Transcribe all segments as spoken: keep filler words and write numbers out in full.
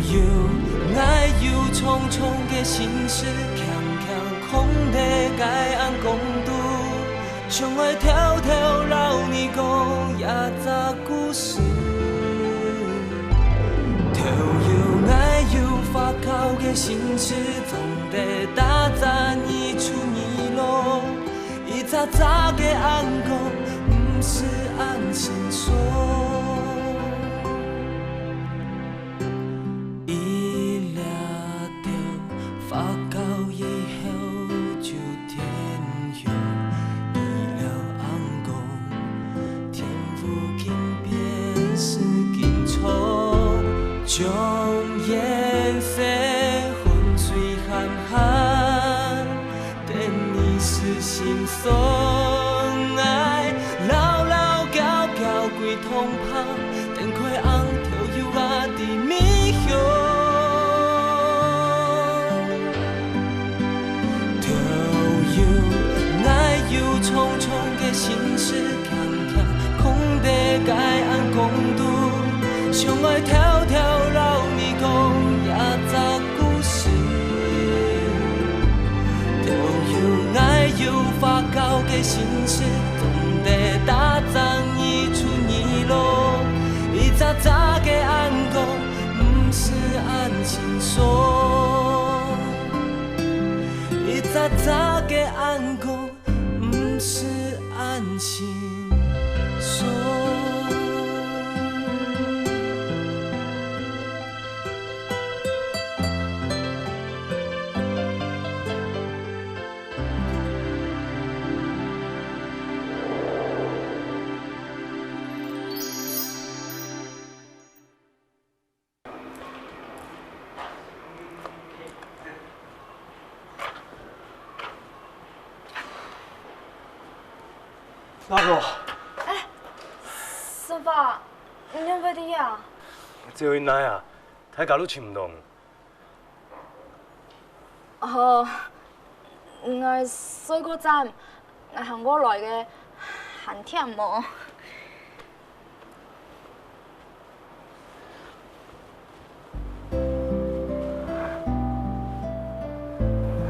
有，𠊎有重重个心事，輕輕囥在該暗光肚，想愛偷偷摎你講這隻故事。都有𠊎有發酵个心事，總得打發你出二路。 一隻隻个暗光，毋使恁清爽。一粒粒發酵以後就天亮，一粒暗光，天父緊變是緊錯，將顏色混水喊喊。 等你死心酸，愛牢牢交交歸同伴，等開紅豆油啊的米香。都有𠊎有重重个心事，輕輕囥在該暗光肚，想愛偷偷摎你講這隻 故事。都有𠊎有發酵个心事，總得打發你出二路。一隻隻个暗光，毋使恁清爽。一隻隻个暗光，毋使恁清爽。 大哥，師傅，你仰會在這啊？這位哪啊？大家都尋毋到。 哦，𠊎睡過站，𠊎行過來个，還忝無？還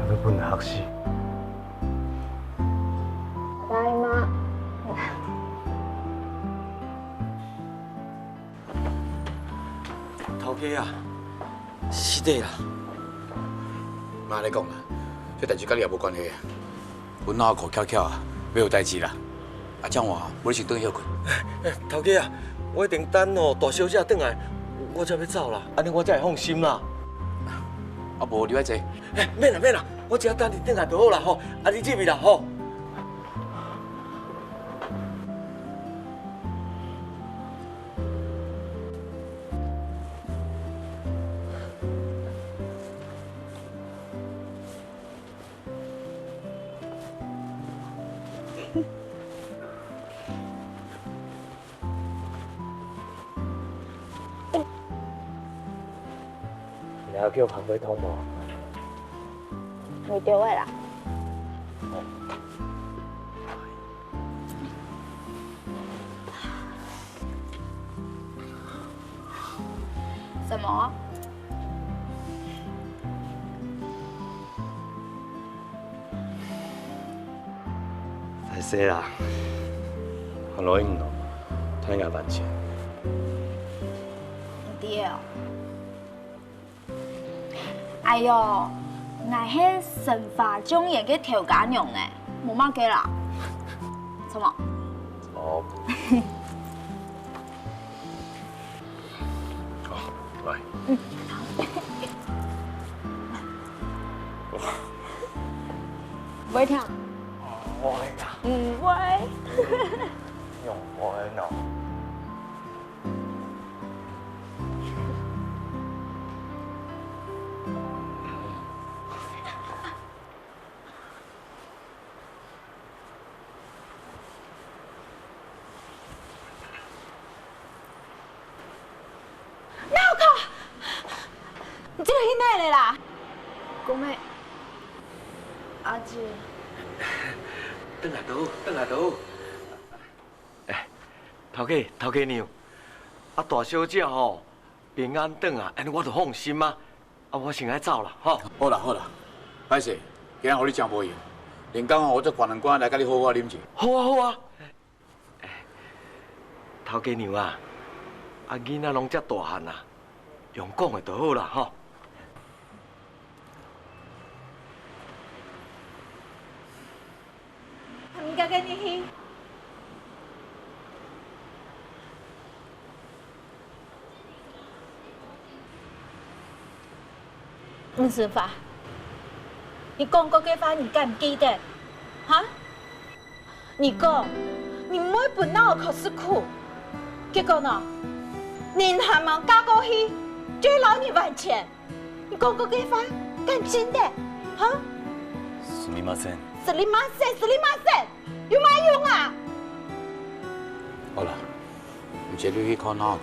會分你嚇死。ただいま。 頭家啊，失禮啦。莫恁樣講啦，這代誌佮你也無關係。分阿虎巧巧啊，袂有代誌啦。啊，這樣啊，無你先轉去歇睏。欸，頭家啊，我一定等哦，大小姐轉來，我才欲走啦，恁樣我才會放心啦。啊，無你愛坐。欸，免啦，免啦，我只要等你轉來就好啦吼，啊，你入去啦吼。 你還有叫我捧杯湯無？你對我啦。 什麼？歹勢啦，阿羅應儂，大家還錢。毋對哦。 哎喲，𠊎係生化狀元个頭家娘呢，無麼个啦。著無？哦。好，來。嗯，好。毋會忝？毋會啦。毋會。用會喏。 鬧鐘！你這个去哪了啦？講咩？阿姐。轉來就好，轉來就好。欸，頭家，頭家娘，啊大小姐吼，平安轉啊，恁呢我就放心啊。啊，我先愛走啦，吼。好啦好啦，歹勢，今仔日予你真無閒，連工吼，我做關門關來佮你好好啉一下。好啊好啊。欸，頭家娘啊，啊囡仔攏遮大漢啊，用講个就好啦，吼。 毋該，該你去。吳淑芳，你講過个話，你敢毋記得？哈？你講，你毋會分老師苦，結果呢，你還吂嫁過去，就愛摎你還錢。 你講過个話，敢真个？哈？すみません。すみません，すみません，有麼用啊？好啦，你這就去看老師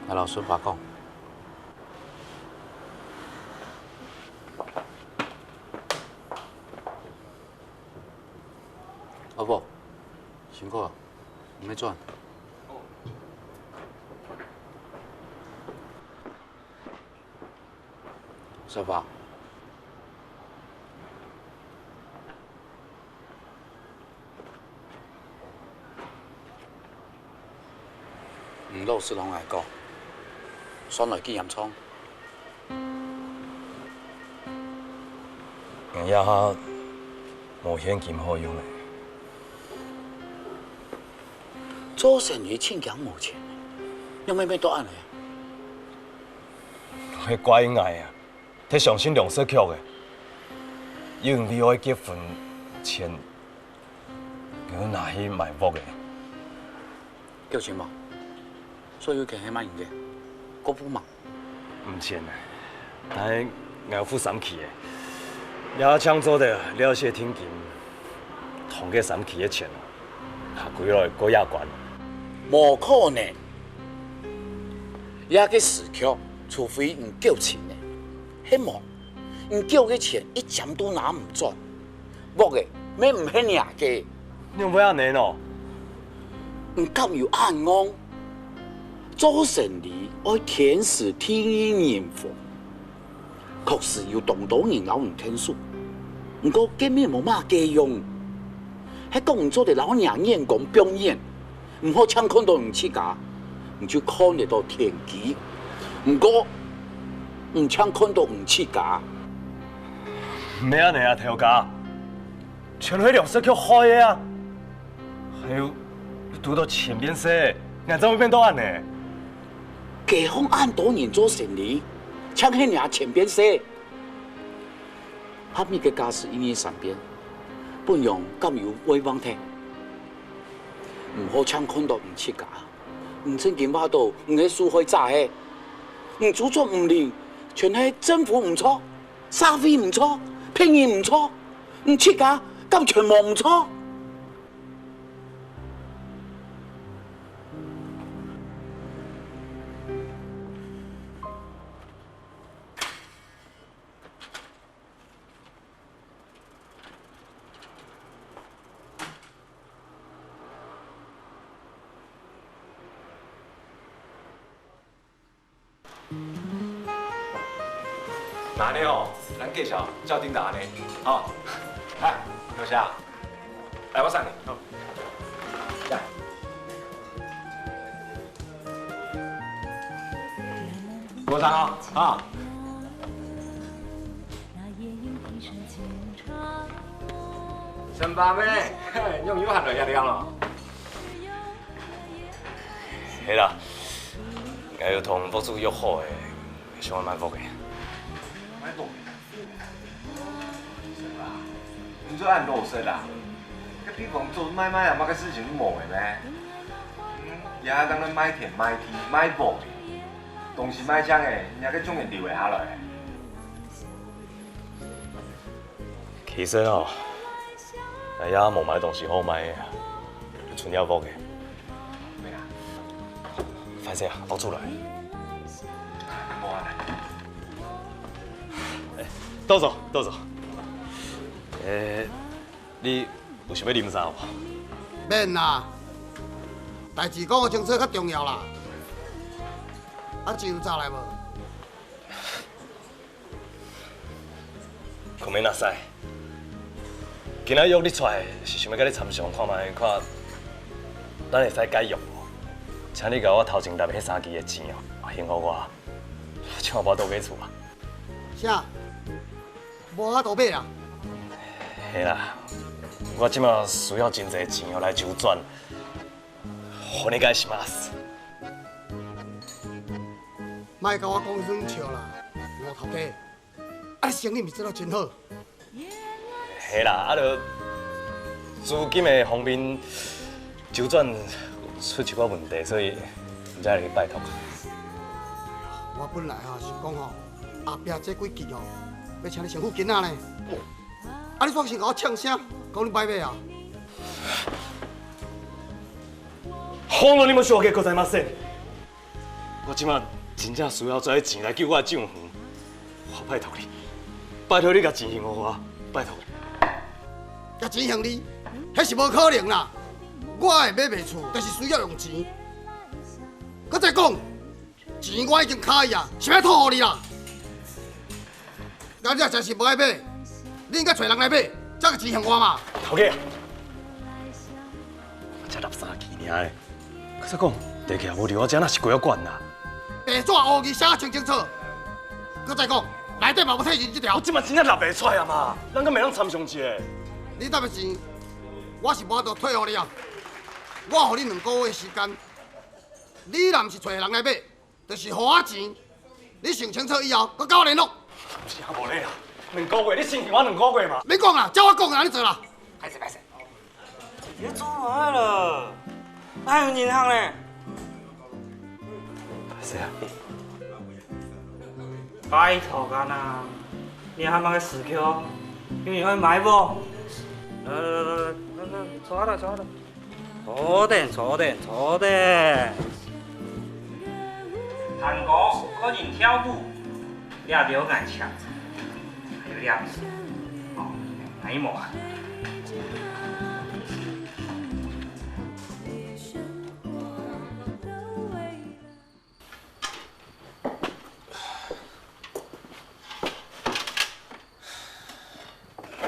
，𠊎摎淑芳講。阿婆，辛苦啊，你愛轉。 淑芳，吳老師摎𠊎講，傷來幾嚴重。𠊎這下無現金好用咧。做生理盡驚無錢，仰會變到恁呢？ 係怪𠊎啊，忒相信梁世強个，因為愛結婚前，𠊎有拿去買屋个。夠錢無？所有權係麼人个？國父無？毋錢啊，但係𠊎有付三期个，也正做得了些定金，同該三期个錢啊，下歸來過這關。無可能！ 這个時局，除非你夠錢呢，係無，你繳个錢一針都拿毋轉，屋仔乜毋係若个。仰會恁呢哦？你敢有恁戇？做生理愛天時地利人和，確實有當多人摎你𢯭手，毋過根本無麼个用。係講你做得摎若眼光放遠， 毋好淨看著你自家，你就看得著天機。毋過，你淨看著你自家。毋係恁呢啊，頭家，全係梁世強害个啊！還有，堵著錢變細，𠊎正會變到恁呢。街項恁多人做生理，淨係若錢變細。 合約个價數一日三變，分人敢有會忘忒？毋好淨看著你自家，你正經話著你係受害者嘿！你就算毋認，全係政府毋著，社會毋著，別人毋著，你自家敢全無毋著？ 那恁呢哦，咱介紹照訂單呢，哦，來，坐下。來，我送你。好。來。無啥哦，啊。 陳爸咩，仰又閒來這尞咯？係啦，𠊎有同屋主約好个，想愛買屋个。買屋？陳爸，你做恁老實啊？該地方做買賣啊，麼个事情無个咩？嗯，也當然買田、買地、買屋个，東西賣淨个，若个種人留會下來。 其實哦，𠊎也無麼个東西好賣啊，就賰這屋个。歹勢啊，屋主來。欸，多坐，多坐。欸，你有想愛啉茶無？免啦，代誌講清楚較重要啦。阿志有早來無？ ごめんなさい。今仔約你出來，是想要佮你參詳看覓，看咱會使解約無？請你共我頭前納彼三期的錢哦，還予我，這馬無法度買厝啊。啥？無法度買啊？嘿啦，我這馬需要真濟錢哦來周轉。お願いします。莫共我講耍笑啦，吳頭家。 啊，你生理毋是做了真好？嘿啦，啊，就資金的方面周轉出一寡問題，所以才來拜託。我本來吼是講吼，後壁這幾期吼，要請你先付金仔呢。啊，你煞先共我嗆聲，講你歹買啊？本当に申し訳ございません。 我這馬真正需要這个錢來救我的帳戶，我拜託你，拜託你共錢還予我，拜託你。共錢還你，彼是無可能啦！我會買袂厝，就是需要用錢。閣再講，錢我已經開矣，是欲討予你啦！ 若你若真是無愛買，你應該揣人來買，才共錢還我嘛。頭家，才納三期爾咧，閣再講，地契也無留我遮，哪是幾若罐啊？白紙黑字寫甲清清楚。閣再講，內底嘛無忒印這條。我這馬真正納袂出來啊嘛，咱敢袂當參詳一下？你納的錢，我是無法度退予你啊。我予你兩個月的時間，你若毋是揣人來買， 就是予我錢，你想清楚以後，閣佮我聯絡。有影無咧啊？兩個月，你先還我兩個月嘛。免講啦，照我講的按呢做啦。歹勢，歹勢。你做啥了？哪有銀行咧？歹勢啊。拜託啊啦，你還麼个事情？你會買無？來來來來來，坐下來，坐下來。 坐等，坐等，坐等。彈歌、個人跳舞，這兜愛請，還有練習，哦，還有無啊？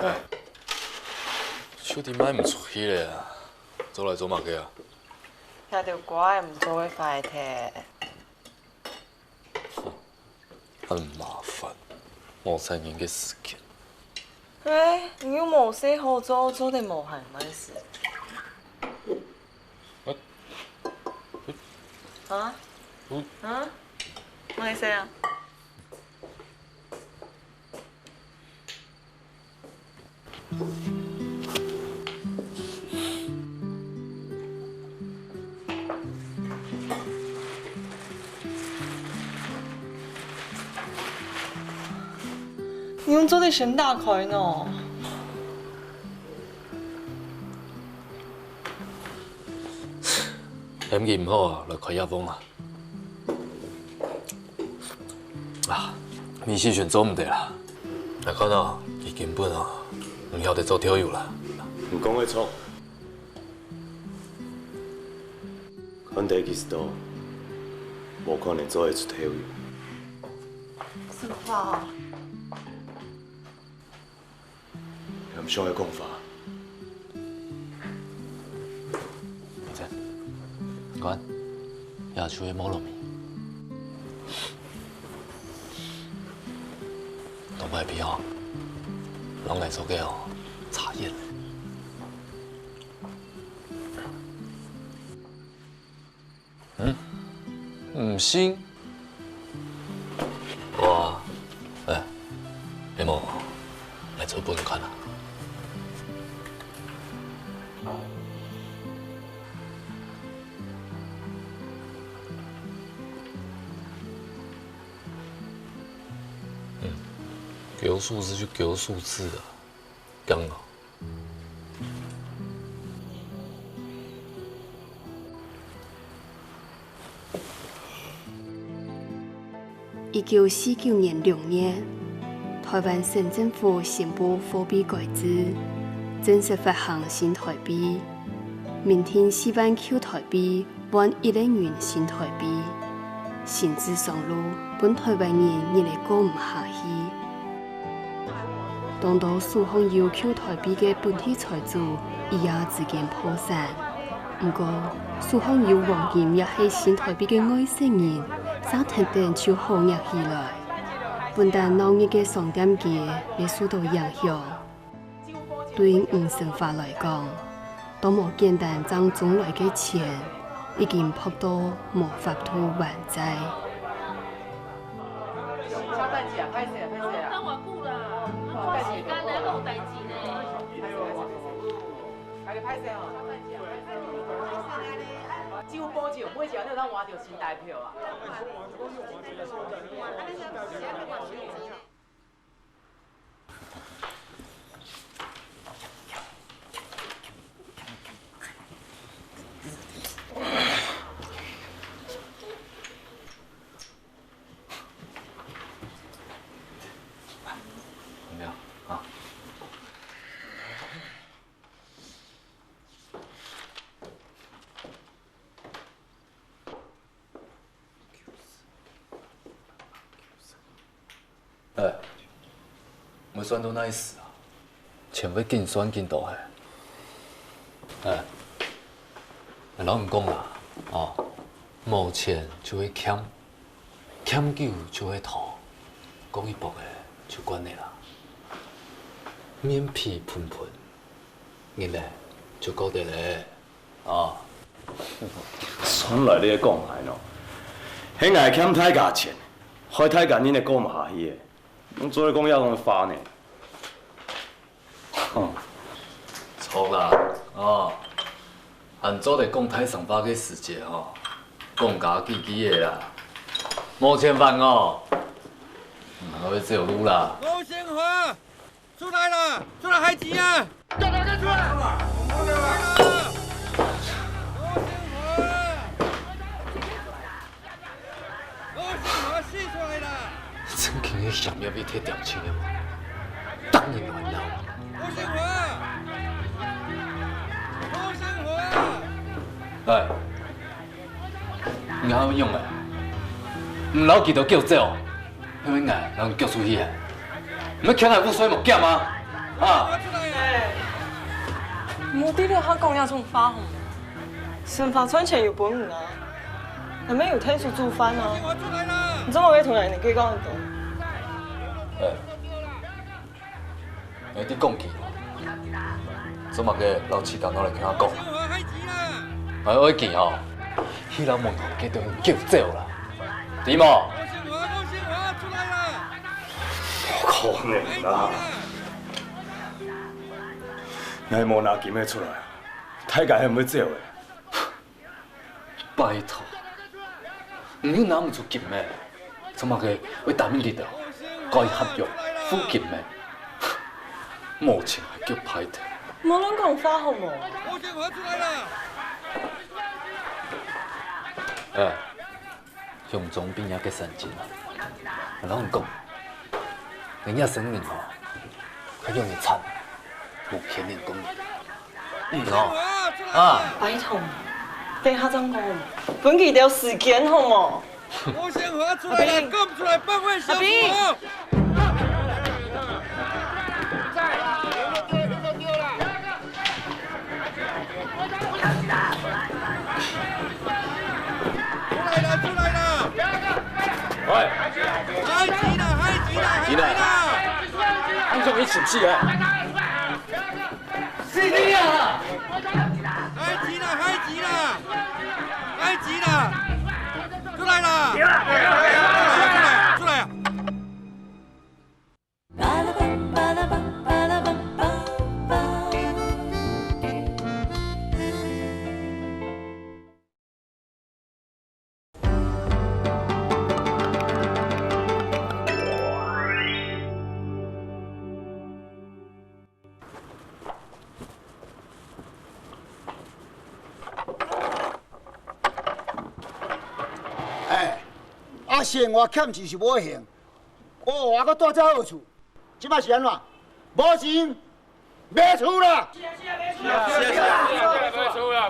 哎，手機賣毋出去咧啊！做來做麼个啊？聽著歌仔毋做會壞忒。很麻煩，無三年个時間。哎，你又無事好做，做得無閒麼个事？ 啊？啊？麼个事啊？你用做得先打開呢？ 天氣毋好啊，來開夜風啊。啊，米西選做毋得啦。來看哦，佢根本哦，毋曉得做豆油啦。你講个著。看得佢係都無可能做會出豆油。什麼話啊？ 你毋想愛講話？明珍，你看，這就係無路面。當擺比哦，攏來做个哦，茶葉。 嗯？毋信？哇，哎，你莫來做分你看啊。嗯，给我数字就给我数字啊，刚好。 一九四九年六月，臺灣省政府宣布貨幣改制，正式發行新臺幣，明定四萬舊臺幣換一個銀新臺幣。心智上路，分台灣人日日過毋下去。當多數項有舊台幣个本地財主，一夜之間破產。毋過，數項有黃金也係新台幣个外省人，煞跈等就好額起來。本旦鬧熱个商店街，也受到影響。 對吳生華來講，都無簡單，正賺來个錢已經薄到無法度還債。哎，會算到哪時啊？錢會緊算緊多嘿。哎，𠊎摎你講啊，哦，無錢就會儉，儉久就會拖，過一駁仔就慣咧啦。面皮歕歕， 日仔就過忒咧，哦。算來你个講法哦，係𠊎欠大家錢，害大家日仔過毋下去个，用做得講這種話呢？哼。著啦，哦，還做得講大聲話个時節吼，講加幾句仔啦，無錢還哦，毋會走路啦。高先華！ 出來啦！出來還錢啊！叫大家出來！出來啦！高先華！高先華，死出來啦！正經个想要被貼標籤个嗎？當然來了。高先華！高先華！哎， 你還有用欸？毋摎佢兜叫走，係毋係𠊎摎你叫出去欸？你們搶𠊎屋稅無減啊？啊！莫在這下講這種話好無？生華賺錢有分你啊，還無有退出煮飯啊，你做麼个同人家計較恁多？欸， 𠊎在講佢，做麼个摎自家拿來共下講？𠊎愛佢吼，去摎門口該兜人叫走啦，知無？無可能啦！𠊎無拿金仔出來，大家係毋會走个。 拜託，你又拿毋出金仔，做麼个會答應佢兜改合約付金仔？無錢還叫拜託。莫亂講話好無？欸，鄉長摎若个三金啊，𠊎摎你講，人家生人吼，較容易慘，無騙人講。 嗯哦，啊。拜託，等下正講，分佢兜時間好無？高先華出來啦，講出來，放話消息哦！出來啦，出來啦！喂，害錢啦，害錢啦，害錢啦！你呢？俺兄弟是不是啊？ 死你啊！害錢啦，害錢啦，害錢啦！出來啦！出來，出來啊！欸，阿賢，𠊎欠錢是無還，哦，還過蹛這好厝，這擺是按怎？無錢，賣厝啦！你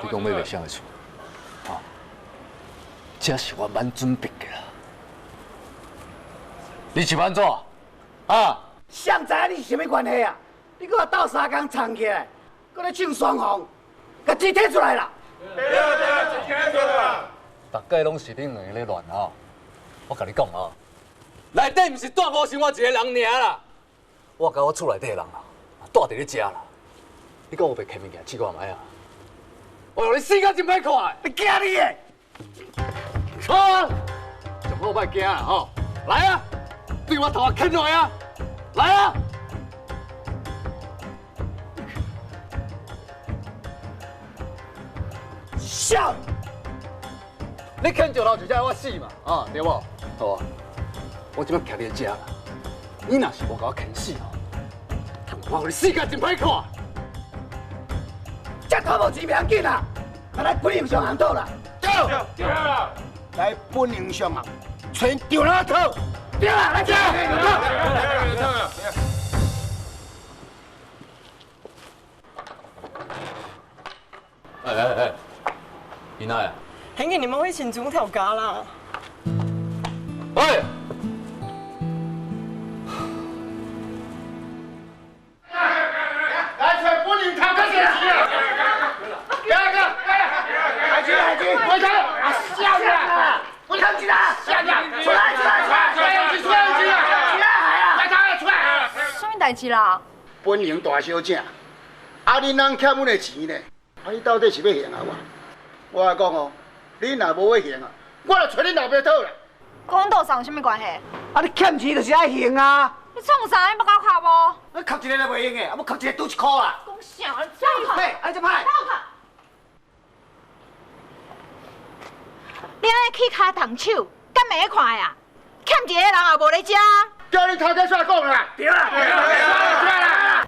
講賣啥个厝？啊？這是我慢準備个啦。你是按怎？啊？誰知影你是啥物關係啊？你閣共鬥相共藏起來，閣咧唱雙簧，共錢提出來啦！對啊，對啊，錢提出來！大家攏是恁兩个咧亂吼。我共你講吼，內底毋是蹛無生活一个人爾啦。 我佮我厝內底的人啊，蹛佇咧遮啦。你講有袂欠物件，試看覓啊！哎喲，你死甲真歹看的！你驚你的！好啊，上好莫驚啦吼！來啊，對我頭殼剹落來啊！來啊！笑！ 你肯就留一隻我死嘛，啊，對無？好啊，我這擺徛佇遮啦，你若是無共我肯死吼，我予你死甲真歹看。遮討無錢袂要緊啦，來，來本人上行討啦。對，對啦，來本人上行，揣張老討。對啦，來遮。 哎哎哎，你哪呀？嘿，你莫去尋朱頭家啦。哎！來，揣本人頭殼先去啊！行行，行行，快去，快去，快去！啊，笑啦！我看不起他！笑啦！出來，出來，出來！出來，出來，出來！起來，哎呀！快點出來！啥物代誌啦？本人大小姐，啊，恁翁欠阮的錢呢？ 啊，你到底是欲還啊無？我共你講哦，你若無欲還啊，我就揣恁老爸討啦。佮阮多桑有啥物關係？啊，你欠錢就是愛還啊！你創啥？你捌共我敲無？啊，敲一个都袂用得，啊，欲敲一个拄一箍啦。講啥？你走開！嘿，啊，你這歹！走開！你按呢起跤動手，敢袂看的啊？ 欠錢的人也無咧遮。叫你頭家出來講啦！對啦！對啦！對啦！對啦！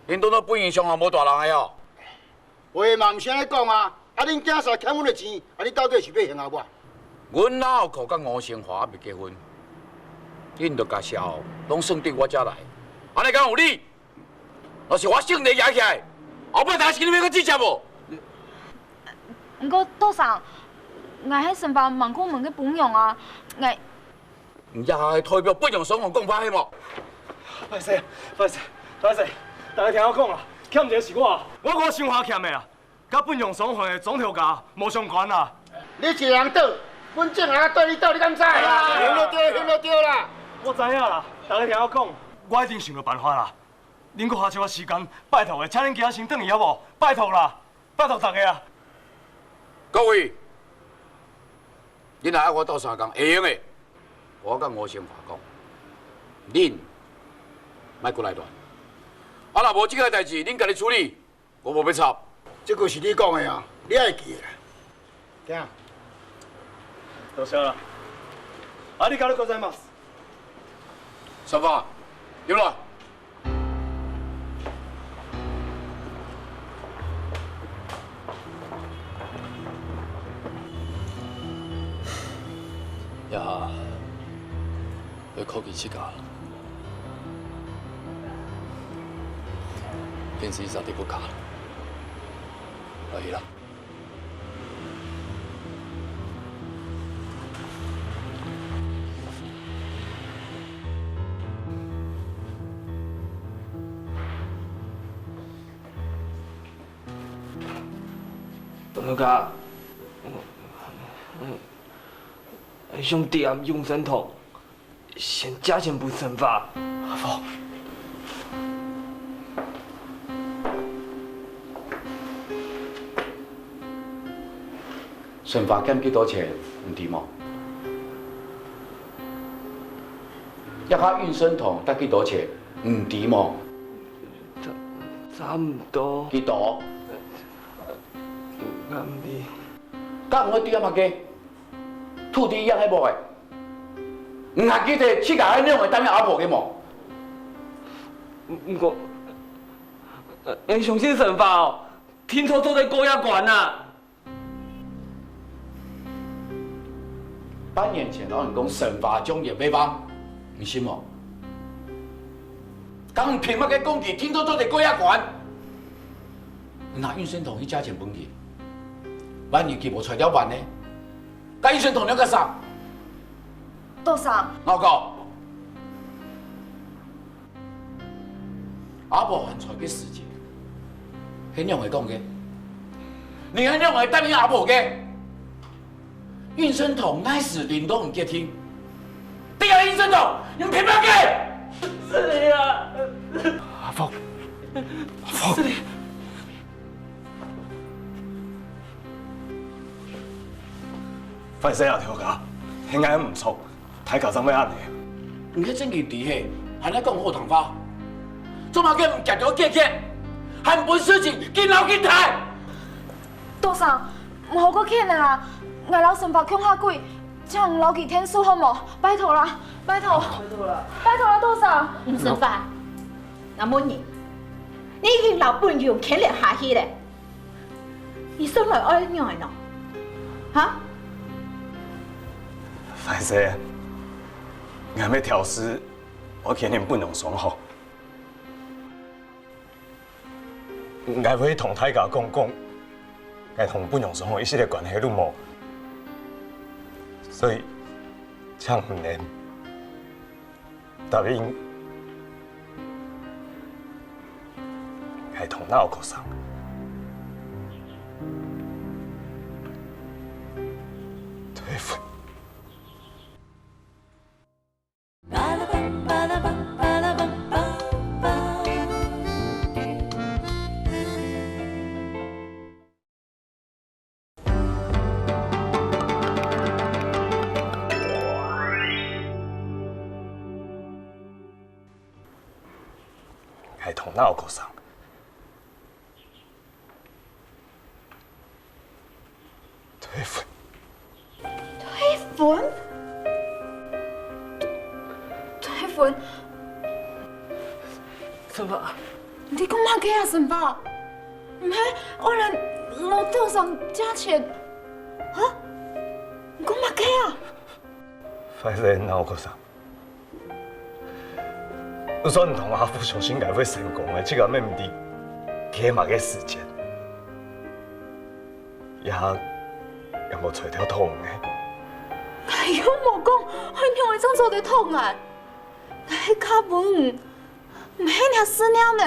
恁多都本人上行無大人的哦。話嘛毋是按呢講啊！啊，恁囝婿欠阮的錢，啊，你到底是欲還啊無？阮哪有可佮吳成華猶未結婚？恁就共數攏算對我遮來，按呢敢有理？ 若是我性命贏起來，後擺大家心裡面閣計較無？毋過，多桑，𠊎係身份萬古門个本娘啊，𠊎……你這下係代表本娘雙方講話係無？歹勢，歹勢，歹勢，大家聽我講啊，欠一个是我啊，我講想法欠的啊，佮本娘雙方的總頭家無相關啊。你一个人倒，本正也對你倒，你敢知？行就對，行就對啦。我知影啦，大家聽我講，我一定想著辦法啦。 恁閣花一寡時間，拜託咧，請恁今仔先轉去好無？拜託啦，拜託大家啊！各位，恁若愛我鬥相共，會用得。我佮吳成華講，恁莫過來亂。啊，若無這个代誌，恁家己處理，我無欲插。這个是你講的啊，你愛記得啦。 行。多謝啦。ありがとうございます。沙發，入來。呀， 愛靠佢自家。平時一直都毋敢。來去啦。東哥，嗯，嗯， 𠊎想點永生堂，先借錢分順發。阿福，順發欠幾多錢，你知無？這下永生堂值幾多錢，你知無？差，差毋多。幾多？ 𠊎毋知。該毋會知麼个？土地養係無个，你還記得自家愛仰仔答應阿婆个無？毋，毋過，呃，𠊎相信順發哦，定著做得過這關啊！半年前，𠊎同你講順發將來會還，你信無？該你憑麼个講佢定著做得過這關？ 你拿永生堂去借錢分佢，萬一佢無揣著還呢？該永生堂仰結煞？多少？𠊎講，阿婆還在个時節，係仰仔講个？你係仰仔答應阿婆个？ 永生堂𠊎係領導毋決定。這个永生堂，你憑麼个？係啊。阿福，阿福。係。壞勢啊，頭家，係𠊎毋著，大家正會恁呢。你係真經知係，還愛講好聽話？做麼个毋遽遽解決，還分事情緊鬧緊大？多少？ 毋好過譴了啦！𠊎摎順發共下跪，請你摎佢𢯭手好無？拜託啦，拜託！拜託啦，拜託啦，多少？順發，𠊎問你，你已經摎本榮牽連下去了，你想來愛仰仔呢？哈？壞勢，𠊎乜挑事，𠊎牽連本榮傷害。 𠊎會同大家講講，𠊎同本榮傷害一息仔關係都無。所以，請你答應𠊎同𠊎个學生退婚。 𠊎同𠊎个學生 退婚。退婚？退婚？順發，你講麼个啊，順發？毋係愛來摎多少借錢？哈？你講麼个啊？壞勢，𠊎个學生。 就算你同阿福相信𠊎會成功个，自家乜毋知該麼个時節，也，也無揣著討你个。𠊎又無講愛仰仔正做得討𠊎，𠊎係較分你，毋係若思念呢。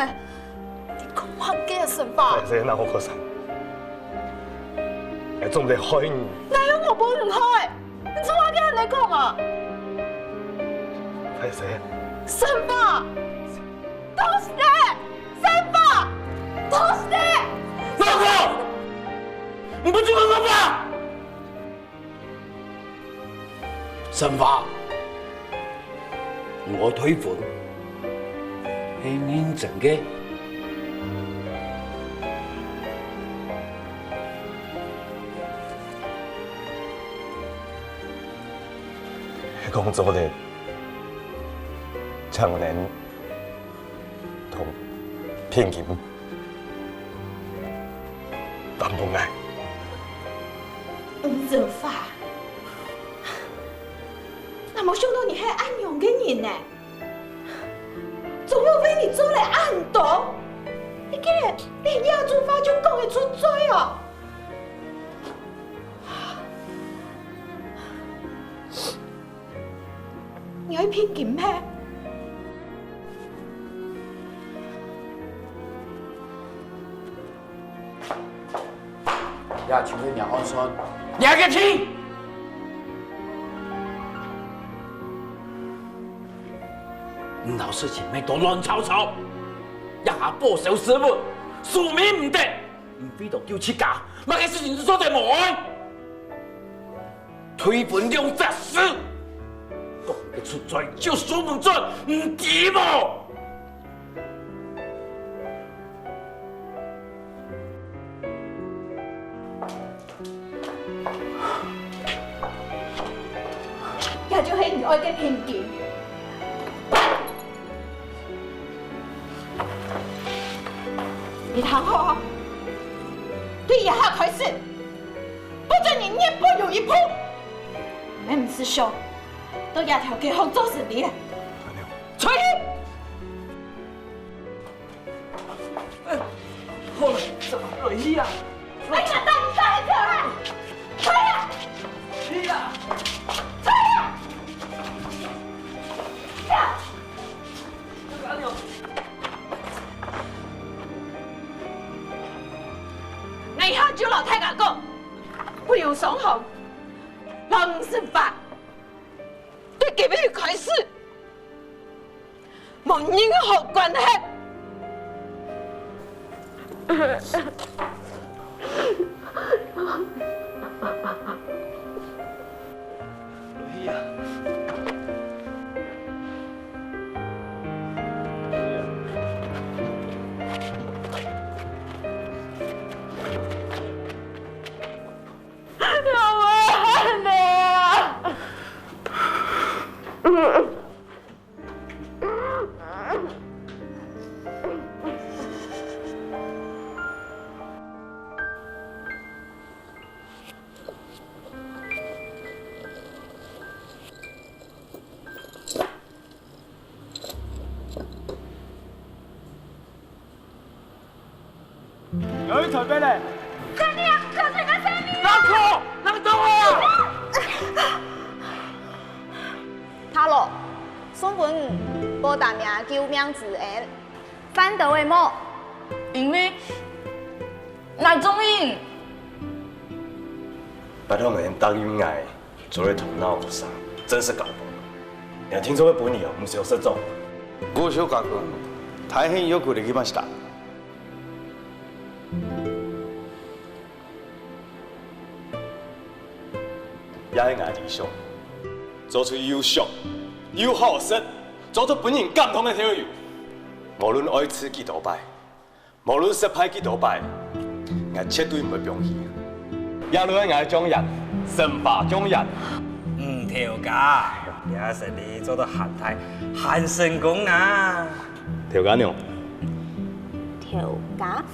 你講麼个順發？壞勢，𠊎个學生。 𠊎做毋得害你。𠊎又無分你害，你做麼个恁呢講啊？壞勢。順發，都係你！順發，都係你！老公，你不准我說話！ 順發，𠊎退婚，係認真个。係講做得，請你 同聘金還分𠊎。吳澤發，𠊎無想到你係恁樣个人呢，總有為你做了恁多，你竟然連這種話就講得出嘴哦！ 你愛聘金咩？這就係若安順，若个天！你摎事情搣到亂糟糟，這下保守事務，署名毋得，毋為到救自家，麼个事情做得無？推分兩隻字，講得出嘴就說毋準，你知無？ 這就係你愛个評級。你聽好啊，對這下開始，不准你日本有一步，你毋識想，到這條街項做生理啊！出去！ 好了，落去啊！哎呀，等一下，走啊！走啊！去啊！走啊！呀！哎呀，就摎大家講，不用上學，老師吧，對今日開始， 無任何關係。有人在邊咧？三娘，救人家生命！老虎，人到位啊！他咯，送分報答名救命之恩，犯得个無？因為𠊎中意。拜託你答應𠊎，做你頭腦學生，正式交往。𠊎定著會分你哦，毋使有失蹤。五十億、大変よくできました。 這係𠊎个理想，做出又俗又好食，做出分人感動个豆油。無論愛試幾多擺，無論失敗幾多擺，𠊎絕對毋會放棄。這就係𠊎个獎言，神華獎言。嗯，頭家，這生理做到還大，還成功啊！頭家娘。頭家？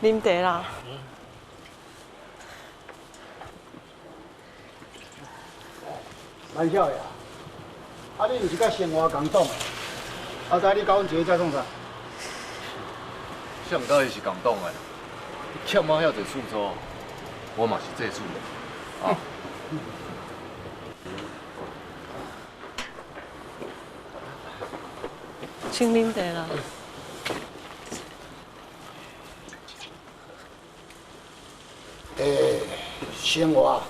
啉茶啦。蘭少爺，啊，你毋是佮生活共黨个？啊，今你佮阮一个做創啥？啥人佮伊是共黨个？欠我遐濟數數，我嘛是這數个。啊。請啉茶啦。 欸，生活啊，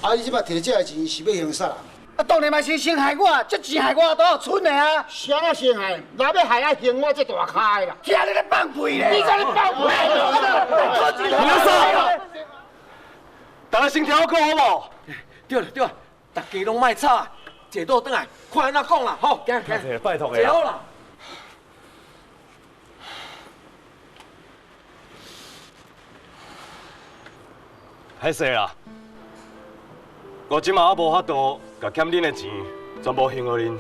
啊，你這擺提這个錢是欲還啥人？啊，當然嘛是先還我，這錢還我都有賰的啊。啥人先還？若欲還啊，還我這大咖的啦。今日咧放屁咧！你才咧放屁！你要說，大家先調好好無？對了對了，大家攏莫吵啊，坐倒轉來，看按怎講啦，吼。行行，拜託个啦。坐好啦。歹勢啦，我這馬猶無法度共欠恁个錢全部還予恁。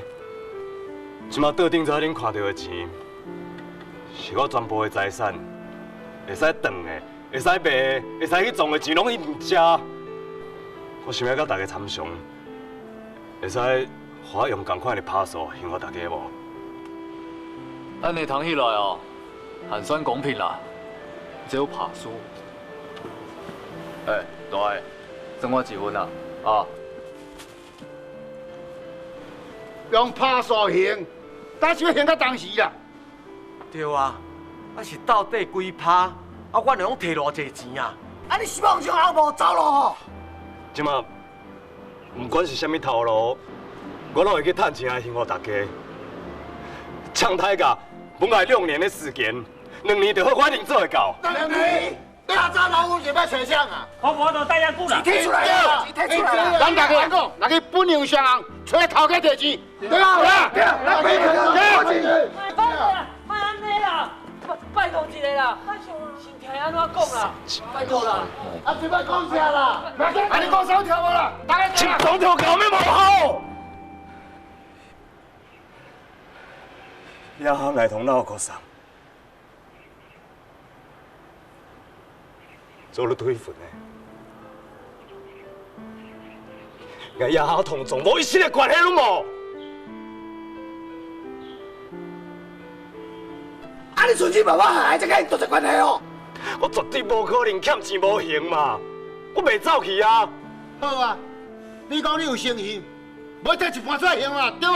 這馬桌頂遮恁看著个錢，是我全部的財產，會使轉的，會使賣的，會使去創的錢攏已經食。我想欲共大家參詳，會使予我用仝款的趴數還予大家無？恁呢聽起來哦，還算公平啦，只有趴數。 欸，大个，算我一份啊，啊。用趴數還，但是欲還到當時啦。對啊，啊是到底幾趴？啊，阮會攏提偌濟錢啊？啊，你是望將阿婆走路吼？這馬，毋管是啥物頭路，我攏會去趁錢來還予大家。像大家，分𠊎兩年的時間，兩年就好，我一定做會到。兩年？ 你阿早老母就愛揣啥啊？我無法度等遐久啦。提出來啊！提出來啊！咱大家講，來去分兩雙人，揣頭家提錢。對啊，對啊，對啊，來，莫按呢啦，拜，拜託一下啦，心疼按怎講啦？拜託啦。啊，嘴巴講啥啦？啊，你講三條無啦？大家聽。總統搞咩無好？也好，來同老哥上。 做你對份的。𠊎也好同總統一息个關係攏無。啊，你存錢慢慢還，才佮你斷絕關係哦。我絕對無可能欠錢無還嘛，我袂走去啊。好啊，你講你有誠信， 無提一半出來還啊，對無？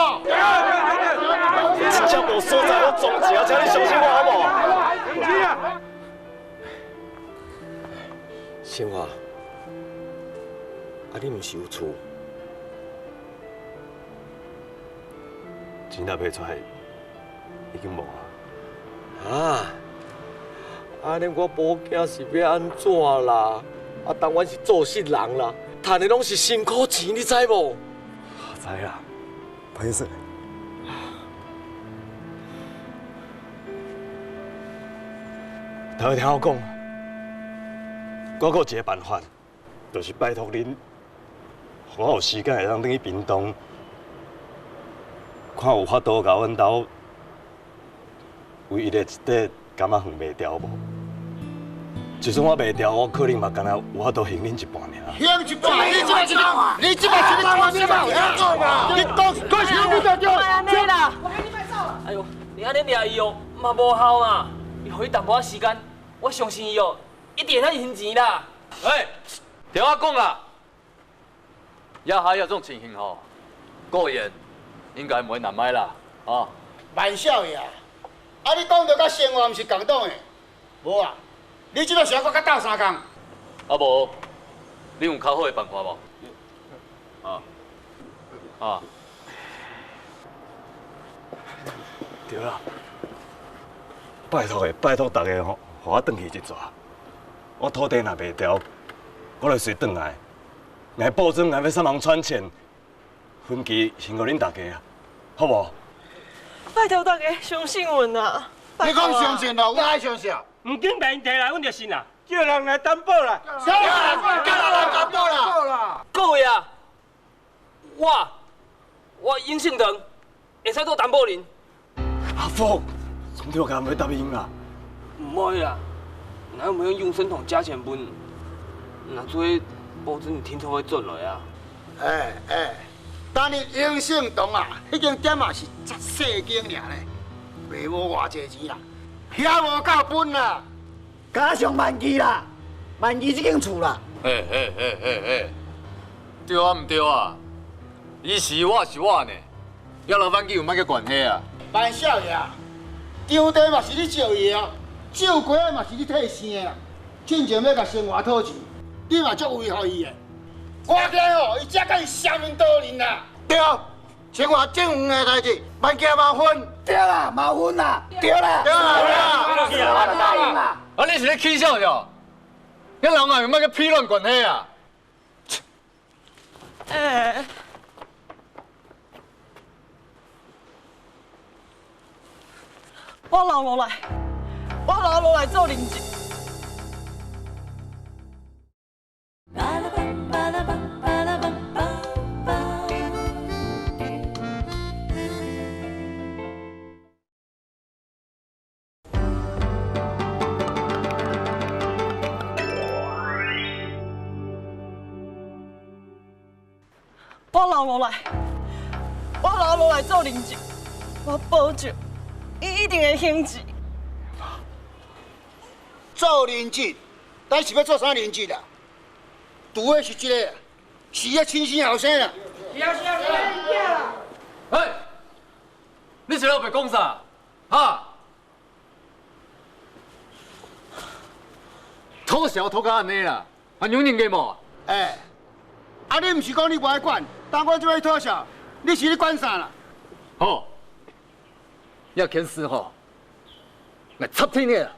真正無所在好裝錢啊，請你相信我好無？生活，啊，你毋是有厝？錢若賣出來， 已經無啊。啊，按呢我無囝是欲按怎啦？啊，當然是做穡人啦，趁的攏是辛苦錢，你知無？我知啦，歹勢。大家聽我講，我閣有一个辦法。 就是拜託恁，予我有時間會當轉去屏東，看有法度共阮兜唯一的一塊柑仔園賣掉無？就算我賣掉，我可能嘛干焦有法度還恁一半爾。還一半？你這擺是咧講啥？你這擺是咧講啥？你講，講啥物？莫按呢啦！哎喲，你按呢掠伊哦，嘛無效嘛。你予伊淡薄仔時間，我相信伊哦，一定會還錢啦。喂！ 聽我講啦，這下這種情形吼，顧炎應該毋會難買啦，吼。萬少爺啊，啊你講著佮生活毋是仝檔的，無啊？你這擺想欲佮我鬥相共？啊無，你有較好的辦法無？啊，啊。 對啦，拜託的，拜託大家吼，予我轉去一逝。我土地若賣掉，我就隨轉來。𠊎保證𠊎欲上網賺錢，分期還予恁大家啊，好無？拜託大家相信阮啊！你講相信咯，我愛相信啊！毋緊，別人提來，阮就信啊！叫人來擔保啦！啥人來擔保啦？各位啊， 我，我永盛堂會使做擔保人。阿福，總長敢會答應啊？毋會啊，哪有無用永盛堂借錢分？若做保證定著會轉來啊。欸欸，今日永盛堂啊，已經點嘛是十四間爾咧，賣無偌濟錢啦，遐無夠分啦。 加上萬記啦，萬記這間厝啦。嘿嘿嘿嘿嘿，對啊毋對啊？你是我是我呢，也摎萬記有麼个關係啊？萬少爺啊，張地嘛是你借伊的啊，酒櫃仔嘛是你替伊生的啊，進前欲共生活討錢，你嘛足維護伊的。我驚吼，伊才佮你相面刀人啊。對啊， 生活正經的代誌，萬記嘛分。對啦，嘛分啦。對啦，對啦，對啦。我答應啦。啊，你是咧起痟是無？你摎𠊎有麼个屁卵關係啊？欸，我留落來，我留落來做人質。我留落來，我留落來做人質，我保證，伊一定會還錢。做人質？咱是欲做啥人質啊？除非是這个，是伊親生後生啊。嘿，你是咧白講啥？哈？ 偷笑偷甲恁呢啦，還有人个無？欸，啊你毋是講你無愛管，當我做伙偷笑，你是咧管啥啦？吼，這件事吼，來插天个啦，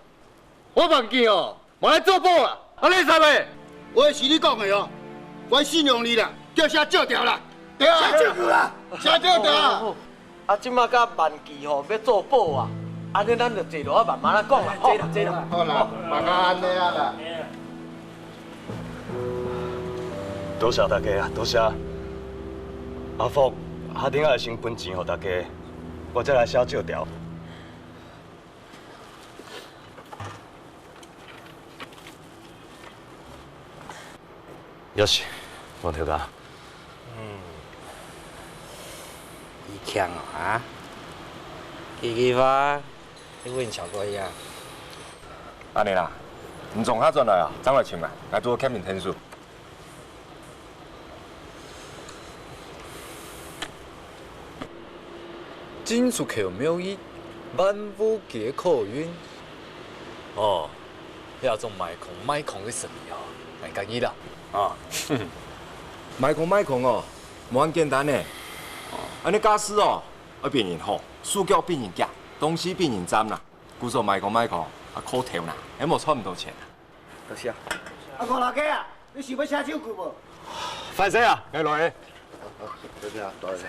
我忘記哦，無來做保啊，啊你使袂？話是你講个哦，我信用你啦，叫寫借條啦。對啊，寫借條啦，寫借條啊。 啊，這馬佮萬記吼欲做保啊，按呢咱就坐落來慢慢仔講啦，吼。坐啦，坐啦。好啦，慢慢按呢啊啦。多謝大家啊，多謝。阿福，下等愛先分錢予大家，我才來寫借條。 也是，王頭家。嗯。你強哦，啊？幾句話，你分人笑過去啊？按呢啦，你從遐轉來啊，正來尋𠊎，𠊎拄好欠人天數。 進出口貿易，萬物皆可運。哦，這種賣空賣空个生意哦，難介意啦。啊，賣空賣空哦，無恁簡單呢。哦，恁呢價數哦，愛比人好，手腳比人遽，東西比人佔啦。故所賣空賣空，啊，靠頭啦，係無賺毋到錢啊。 多謝。阿公老弟啊，你是欲寫借據無？歹勢啊，𠊎來。多謝，多謝。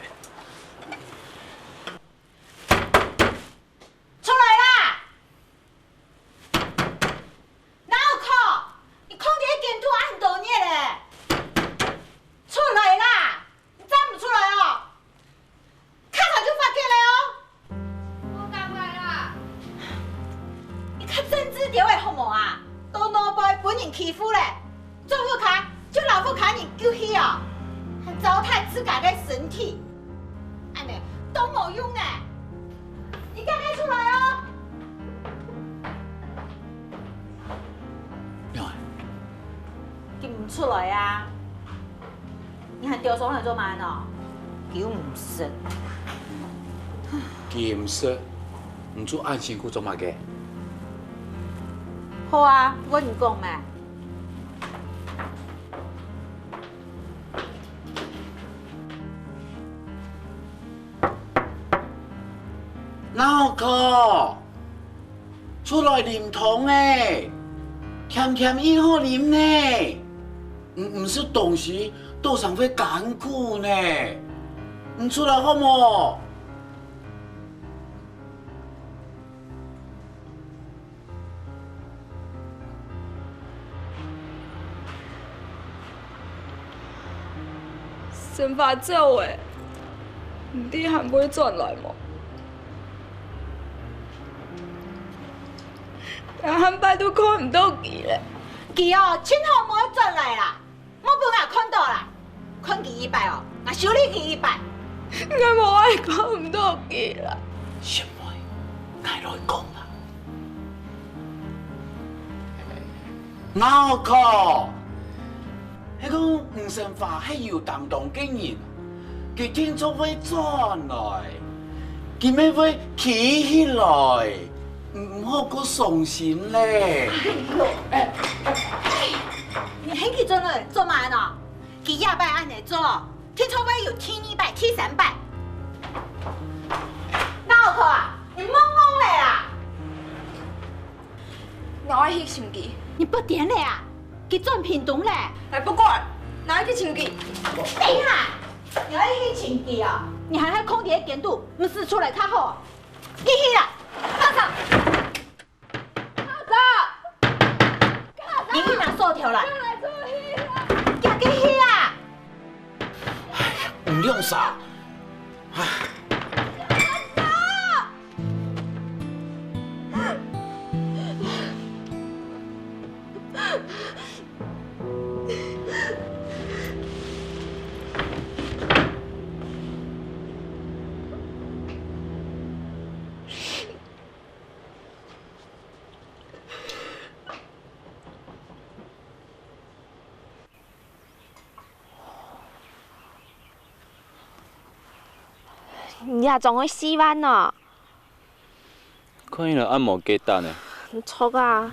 出來啦！哪有空？你囥佇間肚恁多日咧？出來啦！你再毋出來哦， 較早就發現了哦。無講話啦。你較正直點仔好無啊？都老輩分人欺負咧，做屋下就摎屋下人救去哦，還糟蹋自家个身體，恁呢都無用呢。你趕緊出來哦！你毋出來啊？ 你還吊上來做麼个呢？佢毋識。佢毋識，你就恁辛苦做麼个？好啊，𠊎同你講咩？老哥， 出來啉湯欸，添添又好啉呢。你毋食東西，多少會艱苦呢。你出來好無？ 生發走欸，毋知還會轉來無？𠊎下擺都看毋到佢咧。佢哦，盡好毋會轉來啦，莫分𠊎看到啦！看佢一擺哦，𠊎修理佢一擺。𠊎無愛看毋到佢啦。小妹，𠊎來講啦。 𠊎講，該個吳生發係有擔當个人，佢定著會轉來，佢乜會企起來，毋好過傷心咧。哎喲，哎，哎，你喊佢轉來做麼个呢？佢這擺恁呢做， 定著會有第二擺、第三擺。老哥啊，你莫戇咧啊！𠊎愛去尋佢。你發癲咧啊？佢轉屏東咧！𠊎不管，𠊎愛去尋佢。等一下，𠊎愛去尋佢啊！你還係囥佇該間肚，毋使出來較好。你去啦！放手！ 你去拿鎖條來，行去去啊！毋用啥。你也總愛四萬哦。看起來恁無價值呢。著啊。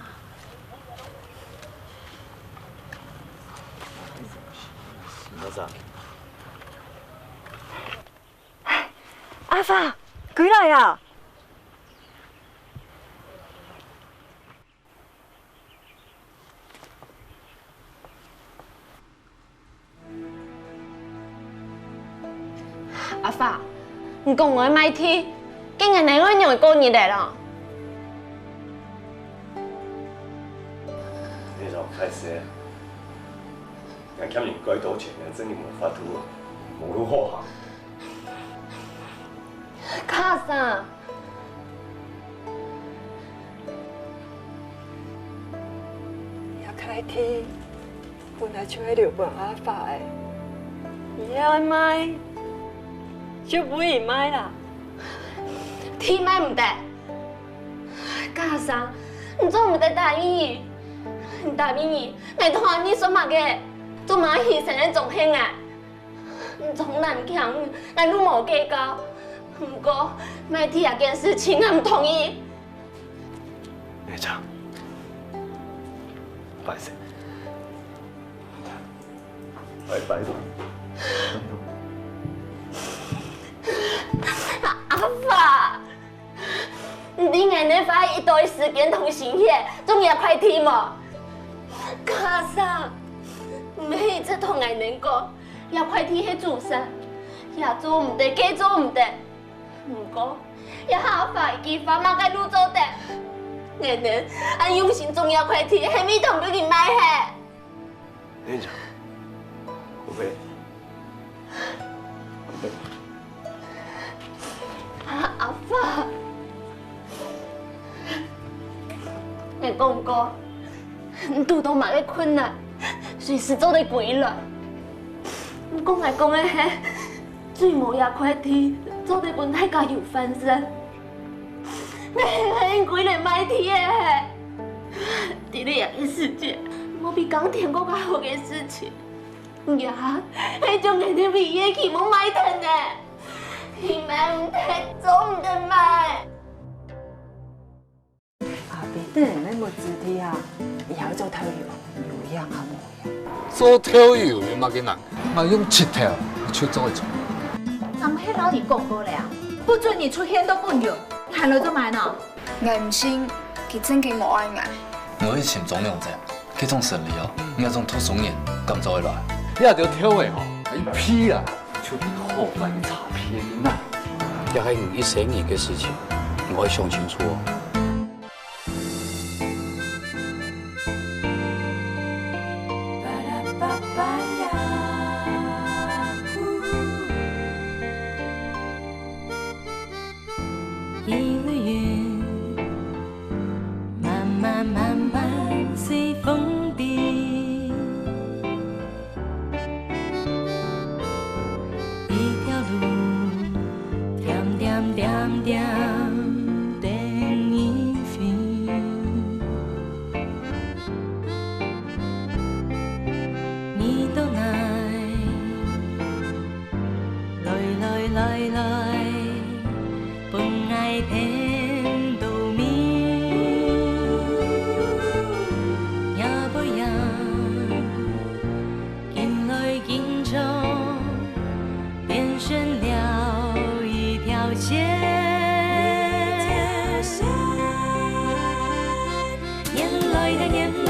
阿發，歸來啊！ 阿發，你講愛賣地，該𠊎等愛仰仔過日仔咯？你就歹勢，𠊎欠你蓋多錢，𠊎真个無法度，無路好行。卡桑， 這塊地本來就係留分阿發个，你愛賣，就分佢賣啦。地賣毋得，卡桑，你做毋得打人，你打人，𠊎同阿你算麼个？做麼个犧牲个總係𠊎？ 你從來毋聽，𠊎都無計較。毋過，賣地這件事情，𠊎毋同意。院長，歹勢，拜拜。阿發， 你知𠊎等花一堆時間同心血種這塊地無？卡桑，你乜一直同𠊎等講，這塊地係祖先，這做毋得，該做毋得。毋過，這下花一枝花麼个都做得。𠊎等恁用心種這塊地，係毋係當分佢賣忒？ 院長，寶貝，寶貝。阿發，𠊎講過，你堵到麼个困難，隨時做得歸來。毋過𠊎講个係，最無這塊地，做得分大家有飯食。 𠊎係歸來賣地个。在這个世界，無比耕田過較好个事情。這係將𠊎等唯一个希望賣忒呢。地賣毋忒，做毋得賣。阿伯，等你無子弟啊，以後做豆油，有影啊無？ 做豆油有麼个難？𠊎用石頭就做得出。俺毋係摎你講過了啊，不准你出現都不用，你還來做麼个呢？𠊎毋信，佢真个無愛𠊎。𠊎去尋鍾良仔，該種生理哦，𠊎這種讀書人敢做得來？這兜豆仔吼，一批啊，就比好賣个茶皮仔緊啊。這係你一生人个事情，你愛想清楚哦。 一縷雲，慢慢慢慢隨風飛。 一條路，恬恬恬恬等你飛。你到哪？來來來來，分𠊎添到味。若無影， 緊來緊長，變成了一條線。年來的年來，